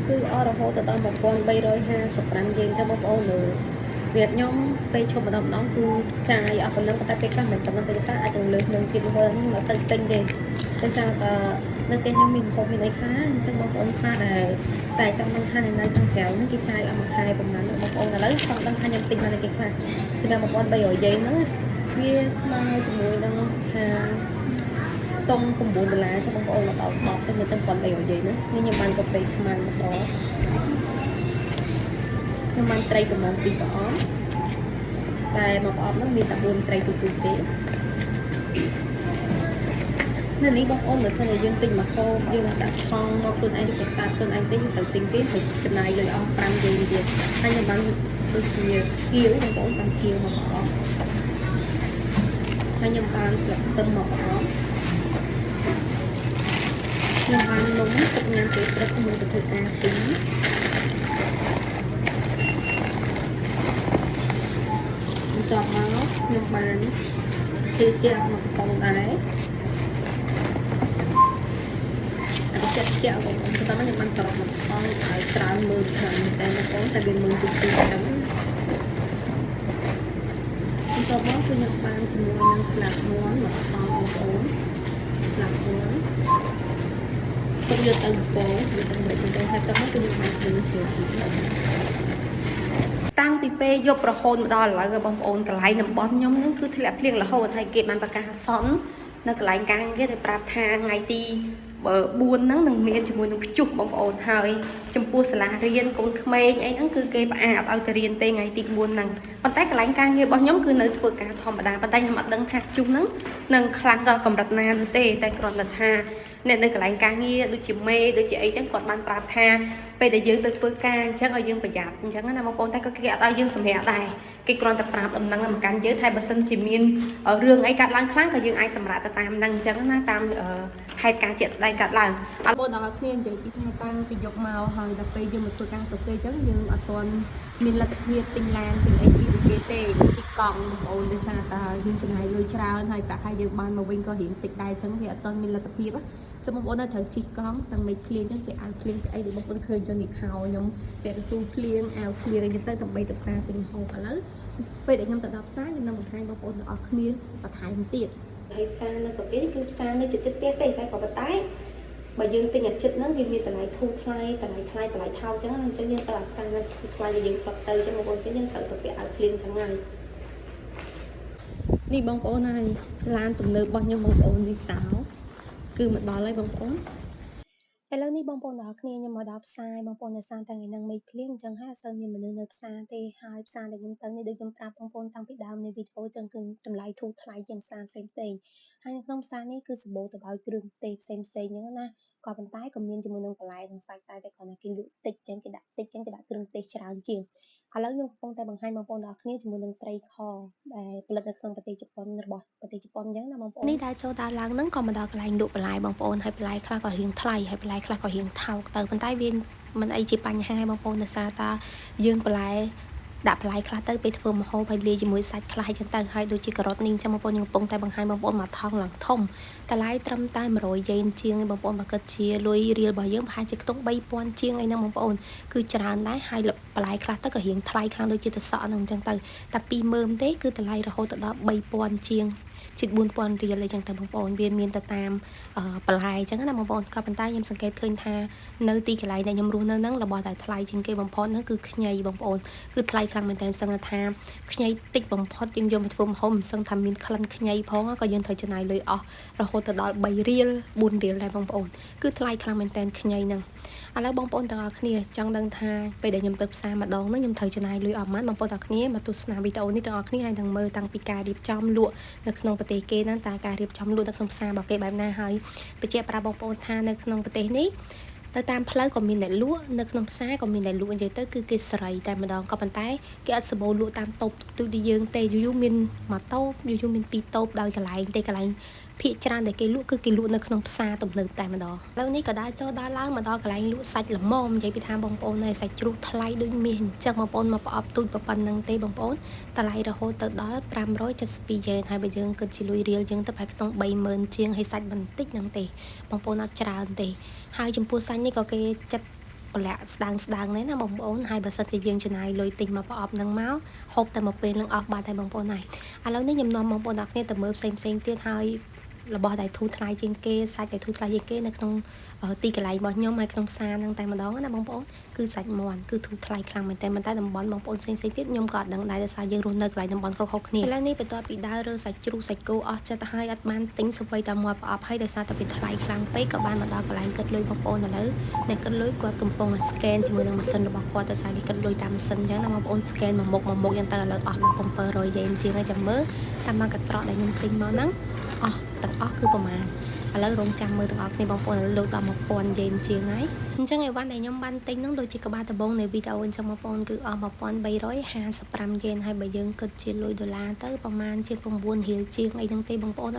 គឺអស់រហូតទៅដល់1355យេនចឹងបងប្អូនលើសម្រាប់ខ្ញុំពេលឈប់ម្ដងម្ដងគឺចាយអស់ប៉ុណ្ណឹងប៉ុន្តែពេលខ្លះមិនប៉ុណ្ណឹងពេលខ្លះអាចនឹងលើសនឹងទៀតរហូតខ្ញុំអត់សូវទិញទេដោយសារតែនៅផ្ទះខ្ញុំមានម្ហូបមានអីខ្លះអញ្ចឹងបងប្អូនខ្លះដែលតែចង់ដឹងថានៅខាងក្រៅហ្នឹងគេចាយអស់មួយខែប្រហែលបងប្អូនឥឡូវចង់ដឹងថាខ្ញុំទិញមកគេខ្លះសម្រាប់1300យេនហ្នឹងវាស្មើជាមួយនឹងខាង តុង9ដុល្លារចុះបងប្អូនមកដល់10ទៅទៅ1300យេនណានេះខ្ញុំបានកាហ្វេខ្មៅមកដល់ខ្ញុំបានត្រីកំង2ប្រអប់តែមួយប្រអប់ហ្នឹងមានតែ4ត្រីទូទូទេនៅនេះបងប្អូនបើសិនជាយើងទិញមកហូបយើងដាក់ថង់មកខ្លួនឯងទៅតាខ្លួនឯងទេយើងត្រូវទិញគេត្រូវចំណាយលុយអស់5យេនទៀតហើយខ្ញុំបានដូចជាគៀវបងប្អូនបានគៀវមកប្រអប់ហើយខ្ញុំបានស្លឹកខ្ទឹមមកប្រអប់ខ្ញុំបាននំទុកញ៉ាំពេលព្រឹកមុនទៅធ្វើការពីបន្ទាប់មកខ្ញុំបានធ្វើជាមកកំប៉ុងដែរអត់ចិត្តជាបងប្អូនបន្ទាប់មកខ្ញុំបានត្រប់មកថងឲ្យច្រើនមើលខ្លាំងតែបងប្អូនតែវាមើលទូទូចឹងបន្ទាប់មកគឺខ្ញុំបានជាមួយនឹងស្លាប់មាន់មកថងបងប្អូនស្លាប់មាន់ទុកយកទៅពងយកទៅម្រេចទៅហើយតោះមកគឺខ្ញុំបានធ្វើស្រួលតាំងពីពេលយប់រហូតមកដល់ឥឡូវបងប្អូនកន្លែងតំបន់ខ្ញុំហ្នឹងគឺធ្លាក់ភ្លៀងរហូតហើយគេបានប្រកាសអាសន្ននៅកន្លែងការងារដែលប្រាប់ថាថ្ងៃទី4ហ្នឹងនឹងមានជាមួយនឹងព្យុះបងប្អូនហើយចំពោះសាលារៀនកូនក្មេងអីហ្នឹងគឺគេផ្អាកអត់ឲ្យទៅរៀនទេថ្ងៃទី4ហ្នឹងប៉ុន្តែកន្លែងការងាររបស់ខ្ញុំគឺនៅធ្វើការធម្មតាប៉ុន្តែខ្ញុំអត់ដឹងថាព្យុះហ្នឹងនឹងខ្លាំងដល់កម្រិតណានោះទេតែគ្រាន់តែថាអ្នកនៅកន្លែងការងារដូចជាមេដូចជាអីចឹងគាត់បានប្រាប់ថាពេលដែលយើងទៅធ្វើការអញ្ចឹងឲ្យយើងប្រយ័ត្នអញ្ចឹងណាបងប្អូនតែក៏គេអត់ឲ្យយើងសម្រាកដែរគេគ្រាន់តែប្រាប់ដំណឹងមកកាន់យើងថាបើសិនជាមានរឿងអីកាត់ឡើងខ្លាំងក៏យើងអាចសម្រាកទៅតាមនឹងអញ្ចឹងណាតាមហេតុការណ៍ជាក់ស្ដែងកាត់ឡើងអត់បងដល់គ្នានិយាយពីថាតាំងពីយកមកហើយដល់ពេលយើងមកធ្វើការស្រុកគេអញ្ចឹងយើងអត់ទាន់មានលទ្ធភាពទិញឡានទិញអីជិះដូចគេទេជិះកង់បងប្អូនដោយសារតែយើងចំណាយលុយច្រើនហើយប្រាក់ខែយើងបានមកវិញក៏រៀងតិចដែរអញ្ចឹងវាអត់ទាន់មានលទ្ធភាពចាំបងប្អូនត្រូវជិះកង់តាំងមេឃភ្លៀងអញ្ចឹងពាក់អាវភ្លៀងពាក់អីដែលបងប្អូនឃើញអញ្ចឹងនេះខោខ្ញុំពាក់កៅស៊ូភ្លៀងអាវភ្លៀងអីចឹងទៅដើម្បីទៅផ្សារទិញម្ហូបឥឡូវពេលដែលខ្ញុំទៅដល់ផ្សារខ្ញុំនឹងបង្ហាញបងប្អូនទាំងអស់គ្នាបន្ថែមទៀតហើយផ្សារនៅស្រុកគេគឺផ្សារនៅជិតជិតផ្ទះទេតែក៏ប៉ុន្តែបើយើងទិញអាចិត្តហ្នឹងវាមានតម្លៃធូរថ្លៃតម្លៃថ្លៃតម្លៃថោកអញ្ចឹងណាអញ្ចឹងយើងទៅអាផ្សារនៅធូរថ្លៃដែលយើងធ្លាប់ទៅអញ្ចឹងបងប្អូនអញ្ចឹងយើងត្រូវទៅពាក់អាវភ្លៀងអញ្ចឹងហើយនេះបងប្អូនហើយឡានទំនើបរបស់ខ្ញុំបងប្អូននេះសោគឺមកដល់ហើយបងប្អូនឥឡូវនេះបងប្អូនទាំងអស់គ្នាខ្ញុំមកដល់ផ្សារបងប្អូនដោយសារតែថ្ងៃហ្នឹងមេឃភ្លៀងអញ្ចឹងហើយអត់សូវមានមនុស្សនៅផ្សារទេហើយផ្សារដែលខ្ញុំទៅនេះដូចខ្ញុំប្រាប់បងប្អូនតាំងពីដើមនៃវីដេអូអញ្ចឹងគឺតម្លៃធូរថ្លៃជាងផ្សារផ្សេងផ្សេងហើយនៅក្នុងផ្សារនេះគឺសម្បូរទៅដោយគ្រឿងទេសផ្សេងផ្សេងអញ្ចឹងណាក៏ប៉ុន្តែក៏មានជាមួយនឹងបន្លែនិងសាច់ដែរតែគ្រាន់តែគេលក់តិចអញ្ចឹងគេដាក់តិចអញ្ចឹងគេដាក់គ្រឿងទេសច្រើនជាងឥឡូវខ្ញុំកំពុងតែបង្ហាញបងប្អូនទាំងអស់គ្នាជាមួយនឹងត្រីខដែលផលិតនៅក្នុងប្រទេសជប៉ុនរបស់ប្រទេសជប៉ុនអញ្ចឹងណាបងប្អូននេះដែលចូលដើរឡើងហ្នឹងក៏មកដល់កន្លែងលក់បន្លែបងប្អូនហើយបន្លែខ្លះក៏រៀងថ្លៃហើយបន្លែខ្លះក៏រៀងថោកទៅប៉ុន្តែវាមិនអីជាបញ្ហាបងប្អូនដោយសារតាយើងបន្លែដាក់បន្លែខ្លះទៅពេលធ្វើម្ហូបហើយលាយជាមួយសាច់ខ្លះអញ្ចឹងទៅហើយដូចជាការ៉ុតនេះអញ្ចឹងបងប្អូនខ្ញុំកំពុងតែបង្ហាញបងប្អូនមកថងឡើងធំតម្លៃត្រឹមតែ100យេនជាងឯងបងប្អូនបើគិតជាលុយរៀលរបស់យើងប្រហែលជាខ្ទង់3000ជាងអីហ្នឹងបងប្អូនគឺច្រើនដែរហើយបន្លែខ្លះទៅក៏រៀងថ្លៃខ្លាំងដូចជាទឹកសក់ហ្នឹងអញ្ចឹងទៅតែ20000ទេគឺតម្លៃរហូតទៅដល់3000ជាងជិត4000រៀលអីចឹងទៅបងប្អូនវាមានទៅតាមបន្លែអញ្ចឹងណាបងប្អូនក៏ប៉ុន្តែខ្ញុំសង្កេតឃើញថានៅទីកន្លែងដែលខ្ញុំរស់នៅហ្នឹងរបស់ដែលថ្លៃជាងគេបំផុតហ្នឹងគឺខ្ញីបងប្អូនគឺថ្លៃខ្លាំងមែនតើសឹងថាខ្ញីតិចបំផុតយើងយកមកធ្វើម្ហូបមិនសឹងថាមានក្លិនខ្ញីផងក៏យើងត្រូវចំណាយលុយអស់រហូតទៅដល់3រៀល4រៀលដែរបងប្អូនគឺថ្លៃខ្លាំងមែនតើខ្ញីហ្នឹងឥឡូវបងប្អូនទាំងអស់គ្នាចង់ដឹងថាពេលដែលខ្ញុំទៅផ្សារម្ដងហ្នឹងខ្ញុំត្រូវចំណាយលុយអស់ប៉ុន្មានបងប្អូនទាំងគ្នាមកទស្សនាវីដេអូនេះទាំងអស់គ្នាហើយនឹងមើលតាំងពីការរៀបចំលក់នៅក្នុងប្រទេសគេហ្នឹងតើការរៀបចំលក់នៅក្នុងផ្សាររបស់គេបែបណាហើយបញ្ជាក់ប្រាប់បងប្អូនថានៅក្នុងប្រទេសនេះទៅតាមផ្លូវក៏មានអ្នកលក់នៅក្នុងផ្សារក៏មានអ្នកលក់និយាយទៅគឺគេសេរីតែម្ដងក៏ប៉ុន្តែគេអត់សម្បូរលក់តាមតូបទូដូចយើងទេយូរយូរមានមួយតូបយូរយូរមានពីរតូបដោយកន្លែងទេកន្លែងភាគច្រើនដែលគេលក់គឺគេលក់នៅក្នុងផ្សារទំនើបតែម្ដងឥឡូវនេះក៏ដើរចូលដើរឡើងមកដល់កន្លែងលក់សាច់ល្មមនិយាយពីថាបងប្អូនហើយសាច់ជ្រូកថ្លៃដូចមាសអញ្ចឹងបងប្អូនមកប្រអប់ទូចប៉ុណ្្នឹងទេបងប្អូនតម្លៃរហូតទៅដល់572យេនហើយបើយើងគិតជាលុយរៀលយើងទៅប្រហែលខ្ទង់30000ជាងហើយសាច់បន្តិចហ្នឹងទេបងប្អូនអត់ច្រើនទេហើយចំពោះសាច់នេះក៏គេចាត់ ប្រឡាក់ស្ដើងស្ដើងដែរណាបងប្អូនហើយបើសិនជាយើងចំណាយលុយទិញមកប្រអប់ហ្នឹងមកហូបតែមួយពេលនឹងអស់បាត់ហើយបងប្អូនហើយឥឡូវនេះខ្ញុំនាំបងប្អូនទាំងគ្នាទៅមើលផ្សេងផ្សេងទៀតហើយរបស់ដែលធូរថ្លៃជាងគេសាច់ដែលធូរថ្លៃជាងគេនៅក្នុងទីកន្លែងរបស់ខ្ញុំហើយក្នុងផ្សារហ្នឹងតែម្ដងណាបងប្អូនគឺសាច់មាន់គឺធូរថ្លៃខ្លាំងមែនតើប៉ុន្តែតំបន់បងប្អូនផ្សេងៗទៀតខ្ញុំក៏អត់ដឹងដែរដោយសារយើងរស់នៅកន្លែងតំបន់ខុសៗគ្នាឥឡូវនេះបន្ទាប់ពីដើររើសាច់ជ្រូកសាច់គោអស់ចិត្តហើយអត់បានទិញសូម្បីតែមាត់ប្រអប់ហើយដោយសារតែវាថ្លៃខ្លាំងពេកក៏បានមកដល់កន្លែងគិតលុយបងប្អូនឥឡូវអ្នកគិតលុយគាត់កំពុងតែ scan ជាមួយនឹងម៉ាស៊ីនរបស់គាត់ដោយសារគេគិតលុយតាមម៉ាស៊ីនអញ្ចឹងណាបងប្អូន scan មួយមុខមួយមុខអញ្ចឹងទៅឥឡូវអស់ដល់700យេនជាងហើយចាំមើលតាមមកកត្រកដែលខ្ញុំទិញមកហ្នឹងអស់ទាំងអស់គឺប្រហែលឥឡូវរងចាំមើលទាំងអស់គ្នាបងប្អូនឥឡូវដល់1000យេនជាងហើយអញ្ចឹងអីវ៉ាន់ដែលខ្ញុំបានទិញហ្នឹងដូចជាក្បាលដំបងនៃវីដេអូអញ្ចឹងបងប្អូនគឺអស់1355យេនហើយបើយើងគិតជាលុយដុល្លារទៅប្រហែលជា9រៀលជាងអីហ្នឹងទេបងប្អូន។